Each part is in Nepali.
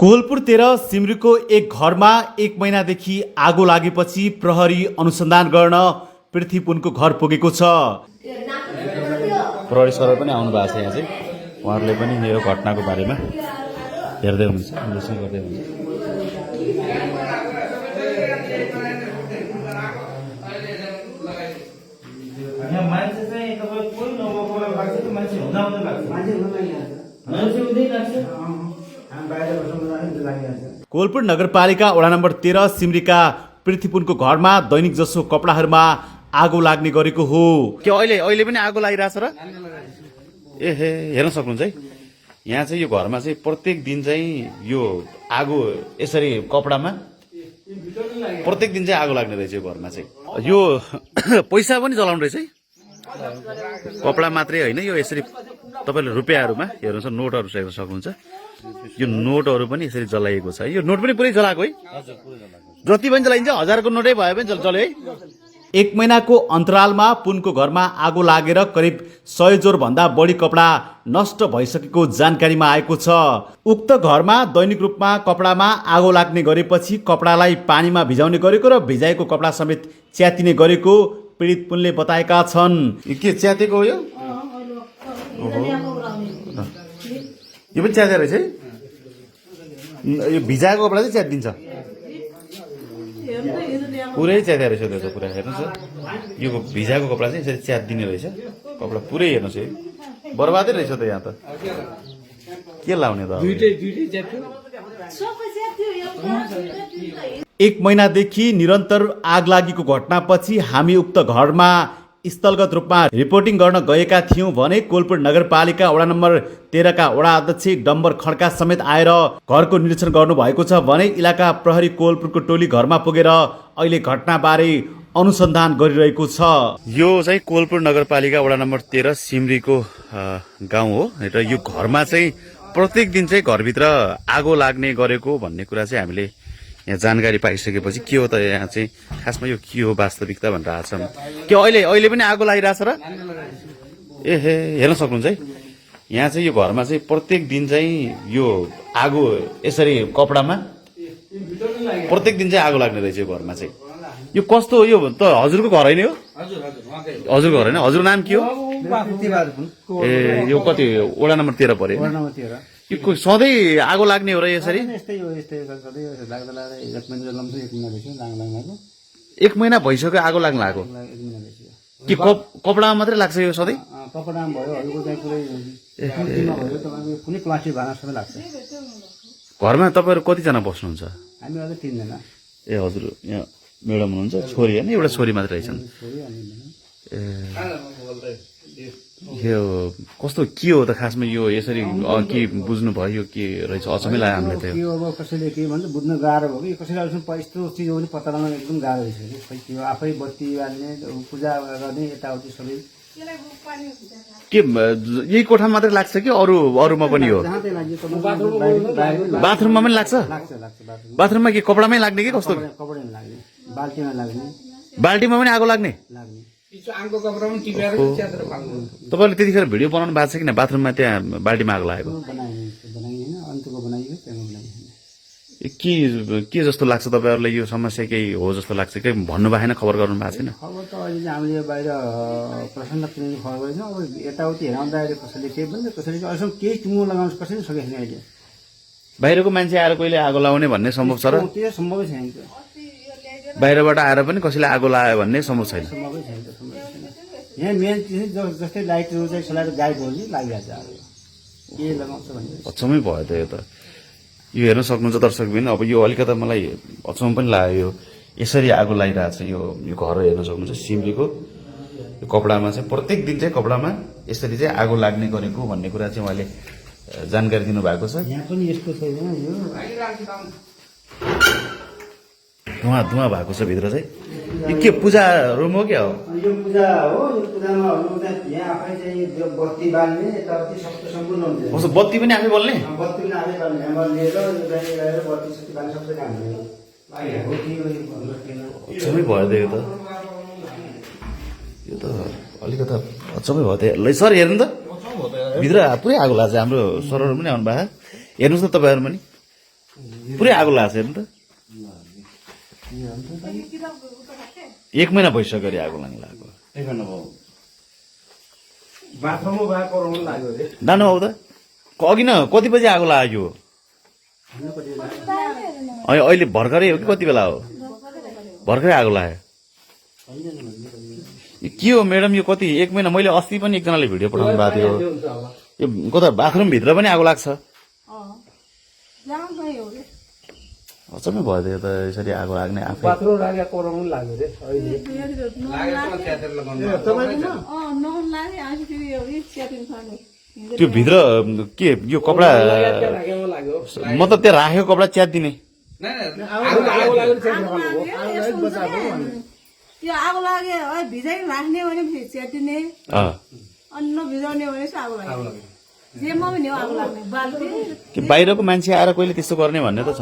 कोहलपुर 13 सिमरीको एक घरमा 1 महिनादेखि आगो लागेपछि प्रहरी अनुसन्धान गर्न पृथ्वी पुनको घर पुगेको छ। प्रहरी सरहरू पनि आउनु भएको छ। यहाँ चाहिँ उहाँहरूले पनि यो घटनाको बारेमा हेर्दै हुनुहुन्छ, अन्वेषण गर्दै हुनुहुन्छ। मान्छे चाहिँ तपाईँ कोही नभएकोलाई लाग्छ कि मान्छे हुँदा हुँदै लाग्छ? मान्छे हुँदै लाग्छ। कोहलपुर नगरपालिका वडा नम्बर 13 सिमरीका पृथ्वीपुनको घरमा दैनिक जसो कपडाहरूमा आगो लाग्ने गरेको हो। के अहिले पनि आगो लागिरहेछ र? ए हेर्न सक्नुहुन्छ है, यहाँ चाहिँ यो घरमा चाहिँ प्रत्येक दिन चाहिँ यो आगो यसरी कपडामा प्रत्येक दिन चाहिँ आगो लाग्ने रहेछ। यो घरमा चाहिँ यो पैसा पनि जलाउने रहेछ है, कपडा मात्रै होइन, यो यसरी तपाईँले रुपियाँहरूमा हेर्नुहुन्छ, नोटहरू हेर्न सक्नुहुन्छ। यो नोटहरू पनि यसरी जलाइएको छ। यो नोट पनि पुरै जलाएको है, जति पनि जलाइन्छ, 1000को नोटै भए पनि जल्यो है। 1 महिनाको अन्तरालमा पुनको घरमा आगो लागेर करिब 100 जोर भन्दा बढी कपडा नष्ट भइसकेको जानकारीमा आएको छ। उक्त घरमा दैनिक रूपमा कपडामा आगो लाग्ने गरेपछि कपडालाई पानीमा भिजाउने गरेको र भिजाएको कपडा समेत च्यातिने गरेको पीडित पुनले बताएका छन्। के च्यातेको हो यो? यो पनि च्यातेर रहेछ है। यो भिजाएको कपडा चाहिँ च्यातिदिन्छ, पुरै च्यातेर रहेछ त्यो त पुरा। हेर्नुहोस्, यो भिजाएको कपडा चाहिँ यसरी च्यातिदिने रहेछ। कपडा पुरै हेर्नुहोस् है, बर्बादै रहेछ त। यहाँ त के लाउने त? 1 महिनादेखि निरन्तर आग लागेको घटनापछि हामी उक्त घरमा स्थलगत रूपमा रिपोर्टिङ गर्न गएका थियौं भने कोहलपुर नगरपालिका वडा नम्बर 13 का वडा अध्यक्ष डम्बर खड्का समेत आएर घरको निरीक्षण गर्नुभएको छ भने इलाका प्रहरी कोहलपुरको टोली घरमा पुगेर अहिले घटनाबारे अनुसन्धान गरिरहेको छ। यो चाहिँ कोहलपुर नगरपालिका वडा नम्बर 13 सिमरीको गाउँ हो र यो घरमा चाहिँ प्रत्येक दिन चाहिँ घरभित्र आगो लाग्ने गरेको भन्ने कुरा चाहिँ हामीले यहाँ जानकारी पाइसकेपछि के हो त यहाँ चाहिँ खासमा यो के हो वास्तविकता भनेर आएको छ। के अहिले पनि आगो लागिरहेछ र? ए हेर्न सक्नुहुन्छ है, यहाँ चाहिँ यो घरमा चाहिँ प्रत्येक दिन चाहिँ यो आगो यसरी कपडामा प्रत्येक दिन चाहिँ आगो लाग्ने रहेछ। यो घरमा चाहिँ यो कस्तो हो? यो त हजुरको घर होइन? यो हजुरको घर होइन? हजुरको नाम के हो? ए यो कति वडा नम्बर 13 पर्यो? यो सधैँ आगो लाग्ने हो र यसरी? 1 महिना भइसक्यो आगो लाग्न लागेको। कि कपडामा मात्रै लाग्छ यो सधैँ? कपडामा भयो, अरूको चाहिँ पुरै कुनै प्लास्टिक भाँडा सबै लाग्छ। घरमा तपाईँहरू कतिजना बस्नुहुन्छ? हामी अझै 3 जना। ए हजुर, यहाँ म्याडम हुनुहुन्छ, छोरी होइन? एउटा छोरी मात्रै रहेछन्। ए यो कस्तो के हो त खासमा यो यसरी के बुझ्नु भयो? यो के रहेछ अचम्मै लाग्यो हामीलाई त। के हो अब कसैले के भन्छ बुझ्न गाह्रो भयो कि कसैले अहिलेसम्म यस्तो चिज पनि पत्ता लगाउन एकदम गाह्रो रहेछ कि। खै त्यो आफै बत्ती बाल्ने, पूजा गर्ने, यताउति सबै के यही कोठामा मात्रै लाग्छ कि अरूमा पनि हो? जहाँ चाहिँ लाग्यो बाथरुममा पनि लाग्छ? बाथरुममा के कपडामै लाग्ने कि कस्तो? कपडामा लाग्ने, बाल्टीमा लाग्ने। बाल्टीमा पनि आगो लाग्ने? तपाईँले त्यतिखेर भिडियो बनाउनु भएको छ किन? बाथरुममा त्यहाँ बाल्टीमा आगो लागेको के जस्तो लाग्छ तपाईँहरूलाई? यो समस्या केही हो जस्तो लाग्छ? केही भन्नु भएन, खबर गर्नु भएको छैन? खबर त अहिले चाहिँ हामीले बाहिर प्रसन्न किनले खबर गरेको छौँ। अब यताउति हेराउँदाखेरि कसैले केही भन्छ, कसैले अहिलेसम्म केही टुङ्गो लगाउनु कसैले सकेको छैन। अहिले बाहिरको मान्छे आएर कहिले आगो लगाउने भन्ने सम्भव छ र? त्यो सम्भवै छैन। बाहिरबाट आएर पनि कसैले आगो लगायो भन्ने सम्भव छैन। सम्भवै छैन। यहाँ मेन चिज जस्तै लाइटहरू चाहिँ सलाएर गाईहरू नि लागिरहेछ। अब के लगाउँछ भन्ने अचम्मै भयो त। यो त यो हेर्न सक्नुहुन्छ दर्शकबिन। अब यो अलिकता मलाई अचम्म पनि लाग्यो। यो यसरी आगो लागिरहेछ यो घर हेर्न सक्नुहुन्छ सिमरीको। यो कपडामा चाहिँ प्रत्येक दिन चाहिँ कपडामा यसरी चाहिँ आगो लाग्ने गरेको भन्ने कुरा चाहिँ उहाँले जानकारी दिनुभएको छ। यहाँ पनि यस्तो छैन। यो धुवा भएको छ भित्र चाहिँ। यो के पूजा रुम हो क्या हो? यो पूजा हो। यो पूजामा यहाँ आफै चाहिँ बत्ती बाल्ने, यताउति सबै सम्पूर्ण हुन्छ। कस्तो बत्ती पनि आफै बल्ने? बत्ती पनि आफै बाल्ने, ह्यामर लिएर यो लगाएर बत्ती सत्ती बाल्ने सबै काम हुन्छ। अचम्मै भयो त यो त। यो त अलिकता अचम्मै भयो त। ल सर हेर्नु त, भित्र पुरै आगो लाग्छ। हाम्रो सरहरू पनि आउनु भएको, हेर्नुहोस् न तपाईँहरू पनि। पुरै आगो लागेको छ हेर्नु त 1 महिना भइसक्यो अरे आगो लाग्नु लागेको बाथरुममा गएको कराउनु लाग्यो रे जानु आऊ त अघि न कति बजी आगो लाग्यो अहिले भर्खरै हो कि कति बेला हो भर्खरै आगो लाग्यो यो के हो म्याडम यो कति 1 महिना मैले अस्ति पनि एकजनाले भिडियो पठाउनु भएको थियो यो कता बाथरुम भित्र पनि आगो लाग्छ अचम्मै भयो त यो त यसरी आगो लाग्ने आफै बाथरुम लाग्यो कराउनु लाग्यो रे अहिले त्यो भित्र के यो कपडा म त त्यहाँ राखेको कपडा च्यातिदिने यो आगो लाग्यो भिजाइ राख्ने भने च्यातिने अन्न भिजाउने भने आगो लाग्यो जेमा पनि हो आगो लाग्ने बाल्टी कि बाहिरको मान्छे आएर कहिले त्यस्तो गर्ने भन्ने त छ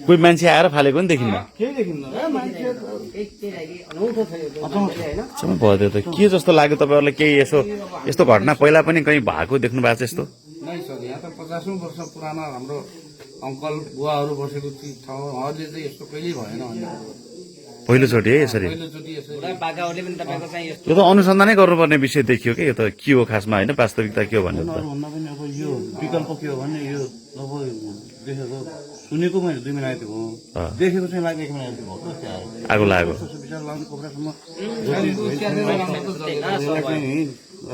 कोही मान्छे आएर फालेको नि देखिन्न अचम्म भयो त्यो त के जस्तो लाग्यो तपाईँहरूलाई केही यस्तो घटना पहिला पनि कहीँ भएको देख्नु भएको छ यस्तो नै सर यहाँ त 50औं वर्ष पुरानो हाम्रो अङ्कल बुवाहरू बसेको ठाउँ अहिले चाहिँ यस्तो कहिल्यै भएन भन्ने पहिलोचोटि है यसरी पहिलोचोटि यसरी यो त अनुसन्धानै गर्नुपर्ने विषय देखियो कि यो त के हो खासमा होइन वास्तविकता के हो भन्ने त भन्दा पनि अब यो विकल्प के हो भने यो अब देखेको सुनेको मैले 2 महिना आएको हो देखेको चाहिँ लाग्यो 1 महिना आएको हो आगो लाग्यो विचार लाग्ने कपडासम्म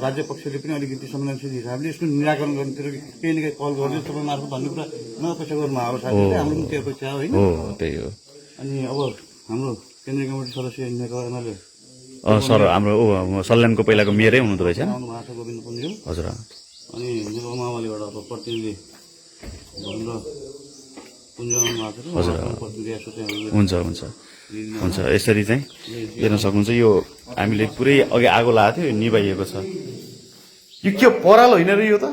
राज्य पक्षले पनि अलिकति संवेदनशील हिसाबले यसको निराकरण गर्नुतिर केही न केही कल गरिदियो तपाईँ मार्फत भन्ने कुरा नपेक्षा गर्नु हाम्रो साथीले हाम्रो पनि त्यो अपेक्षा होइन हो त्यही हो अनि अब हाम्रो केन्द्रीय कमिटी सदस्य एमएलए सर हाम्रो सल्यानको पहिलाको मेयरै हुनुहुँदो रहेछ आउनु भएको छ गोविन्द पुन्ज्यू हजुर अनि मेरो माओवादीबाट अब प्रतिनिधि भूपेन्द्र पुन्ज आउनु भएको छ प्रतिनिधि एसोसिएसन हुन्छ हुन्छ हुन्छ यसरी चाहिँ हेर्न सक्नुहुन्छ यो हामीले पुरै अघि आगो लागेको थियो निभाइएको छ यो के पराल होइन र यो त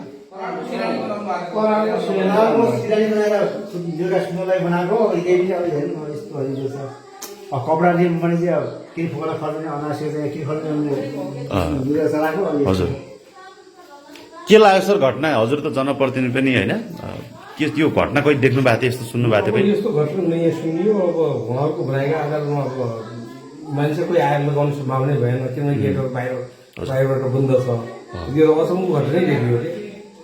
कपडा लिनु भने चाहिँ अब केही फुकाला खल्ने अनासियो चाहिँ के खल्ने चलाएको हजुर के लाग्यो सर घटना हजुर त जनप्रतिनिधि पनि होइन के यो घटना कहिले देख्नु भएको थियो यस्तो सुन्नु भएको थियो यस्तो घटना नयाँ सुनियो अब उहाँहरूको भनाइका आधारमा अब मान्छे कोही आएर लगाउनु सम्भावना भएन किनभने गेटहरू बाहिरबाट बन्द छ यो अचम्म घटनै देखियो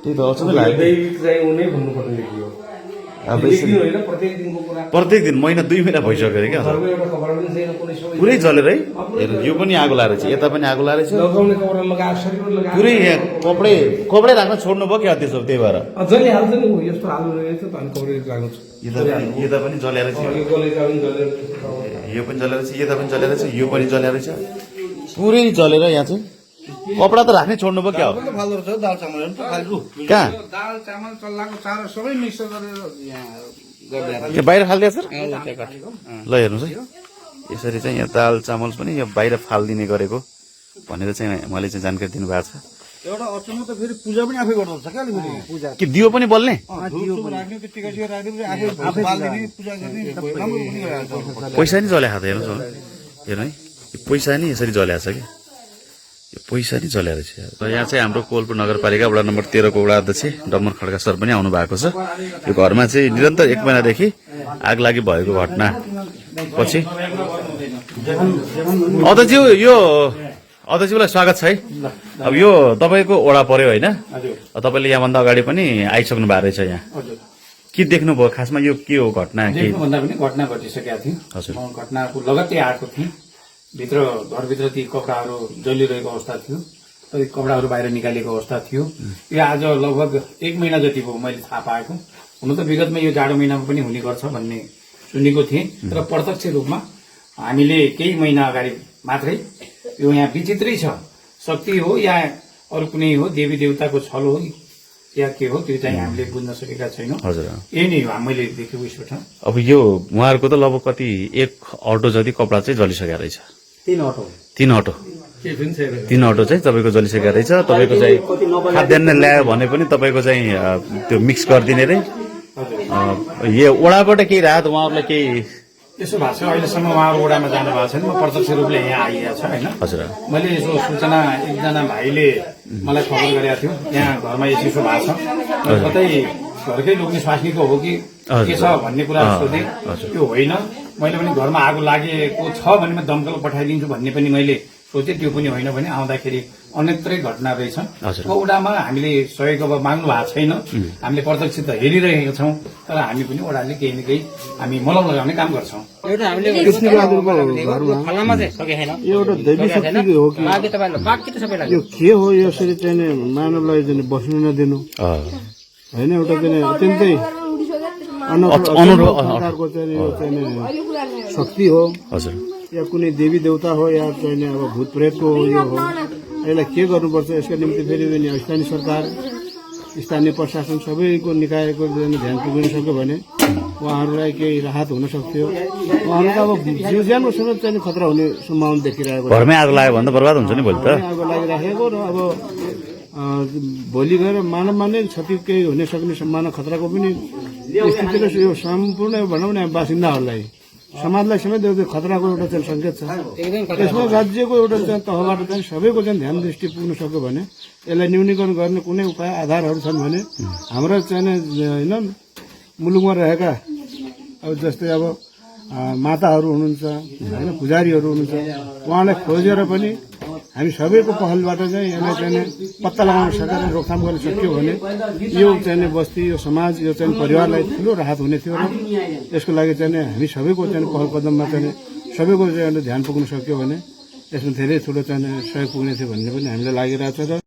त्यही त अचम्मै लाग्यो दैविक चाहिँ उनी भन्नुपर्ने देखियो होइन प्रत्येक दिनको कुरा प्रत्येक दिन महिना 2 महिना भइसक्यो अरे क्या घरको एउटा कपडा पनि छैन कुनै समय पुरै जलेर है हेर्नु यो पनि आगो लागेको छ यता पनि आगो लागेको छ लगाउने कपडा लगाएर शरीरमा लगाएर पुरै यहाँ कपडै राख्न छोड्नु भयो क्या त्यसो त्यही भएर जलिहाल्छ नि यस्तो हाल्नु रहेछ त अनि कपडा लाग्नु छ यता पनि जलेर छ यो गलेका पनि जलेर यो पनि जलेर छ यता पनि जलेर छ यो पनि जलेर छ पुरै जलेर यहाँ चाहिँ कपडा त राख्नै छोड्नु भयो क्या हो फाल्दो रहेछ दाल चामलहरू त फाल्छु कहाँ दाल चामल चल्लाको चारो सबै मिक्स गरेर यहाँ गरिदिएर यो बाहिर फालिदिएको सर ल हेर्नुहोस् है यसरी चाहिँ यहाँ दाल चामल पनि यो बाहिर फालिदिने गरेको भनेर चाहिँ मैले चाहिँ जानकारी दिनुभएको छ एउटा अचम्म त फेरि पूजा पनि आफै गर्दो रहेछ क्या अलिकति पूजा कि दियो पनि बल्ने राख्ने त्यो टिका सिका राख्ने आफै बाल्दिने पूजा गर्ने राम्रो पनि गरिरहेको छ पैसा नि जल्या त हेर्नुहोस् न हेर्नु है यो पैसा नि यसरी जल्या छ कि यो पैसा नि जल्या रहेछ र यहाँ चाहिँ हाम्रो कोलपुर नगरपालिका वडा नम्बर 13 को वडा अध्यक्ष डम्बर खड्का सर पनि आउनु भएको छ यो घरमा चाहिँ निरन्तर 1 महिनादेखि आग लागि भएको घटना पछि अध्यक्षज्यूलाई स्वागत छ है अब यो तपाईँको वडा पर्यो होइन तपाईँले यहाँभन्दा अगाडि पनि आइसक्नु भएको रहेछ यहाँ के देख्नुभयो खासमा यो के हो घटना के भन्दा पनि घटना घटिसकेका थियो हजुर म घटनाको लगत्तै आएको थिएँ भित्र घरभित्र ती कपडाहरू जलिरहेको अवस्था थियो ती कपडाहरू बाहिर निकालेको अवस्था थियो यो आज लगभग 1 महिना जति भयो मैले थाहा पाएको हुन त विगतमा यो जाडो महिनामा पनि हुने गर्छ भन्ने सुनेको थिएँ तर प्रत्यक्ष रूपमा हामीले केही महिना अगाडि मात्रै यो यहाँ विचित्रै छ शक्ति हो या अरू कुनै हो देवी देवताको छल हो या के हो त्यो चाहिँ हामीले बुझ्न सकेका छैनौँ हजुर यही नै हो मैले देखेको स्पष्ट अब यो उहाँहरूको त लगभग कति 1 अटो जति कपडा चाहिँ जलिसकेको रहेछ 3 अटो 3 अटो 3 अटो चाहिँ तपाईँको जलिसकेको रहेछ तपाईँको चाहिँ खाद्यान्न ल्यायो भने पनि तपाईँको चाहिँ त्यो मिक्स गरिदिने रे यो वडाबाट केही राहत उहाँहरूलाई केही यसो भएको छ अहिलेसम्म उहाँहरू वडामा जानु भएको छैन म प्रत्यक्ष रूपले यहाँ आइएको छ होइन हजुर मैले यसो सूचना एकजना भाइले मलाई खबर गरेका थियो यहाँ घरमा यसो भएको छ कतै घरकै लोग्ने स्वास्नीको हो कि के छ भन्ने कुरा सोधे त्यो होइन मैले पनि घरमा आगो लागेको छ भने म दमकल पठाइदिन्छु भन्ने पनि मैले सोचे त्यो पनि होइन भने आउँदाखेरि अन्यत्रै घटना रहेछ वडामा हामीले सहयोग अब माग्नु भएको छैन हामीले प्रत्यक्ष त हेरिरहेका छौँ तर हामी पनि वडाले केही न केही हामी मलम लगाउने काम गर्छौँ कृष्णबहादुरको घरमा एउटा दैवी शक्ति हो कि यो के हो यसरी चाहिँ मानवलाई चाहिँ बस्नु नदिनु होइन एउटा चाहिँ अत्यन्तै प्रकारको चाहिँ यो चाहिँ शक्ति हो या कुनै देवी देवता हो या चाहिँ अब भूत प्रेतको यो हो यसलाई के गर्नुपर्छ यसका निम्ति फेरि पनि स्थानीय सरकार स्थानीय प्रशासन सबैको निकायको ध्यान पुग्न सक्यो भने उहाँहरूलाई केही राहत हुन सक्थ्यो उहाँहरूको अब जीव ज्यानको समेत चाहिँ खतरा हुने सम्भावना देखिरहेको घरमै आगो लाग्यो भने त बर्बाद हुन्छ नि भोलि त आगो लागिराखेको र अब भोलि गएर मानवमा नै क्षति केही हुन सक्ने सम्भावना खतराको पनि स्थितिले यो सम्पूर्ण भनौँ न बासिन्दाहरूलाई समाजलाई समेत एउटा खतराको एउटा चाहिँ सङ्केत छ यसमा राज्यको एउटा चाहिँ तहबाट चाहिँ सबैको चाहिँ ध्यान दृष्टि पुग्न सक्यो भने यसलाई न्यूनीकरण गर्ने कुनै उपाय आधारहरू छन् भने हाम्रा चाहिँ होइन मुलुकमा रहेका अब जस्तै अब माताहरू हुनुहुन्छ होइन पुजारीहरू हुनुहुन्छ उहाँलाई खोजेर पनि हामी सबैको पहलबाट चाहिँ यसलाई चाहिँ पत्ता लगाउन सकेर रोकथाम गर्न सक्यो भने यो चाहिँ बस्ती यो समाज यो चाहिँ परिवारलाई ठुलो राहत हुने थियो र यसको लागि चाहिँ हामी सबैको चाहिँ पहल कदममा चाहिँ सबैको चाहिँ ध्यान पुग्न सक्यो भने यसमा धेरै ठुलो चाहिँ सहयोग पुग्ने थियो भन्ने पनि हामीलाई लागिरहेको छ र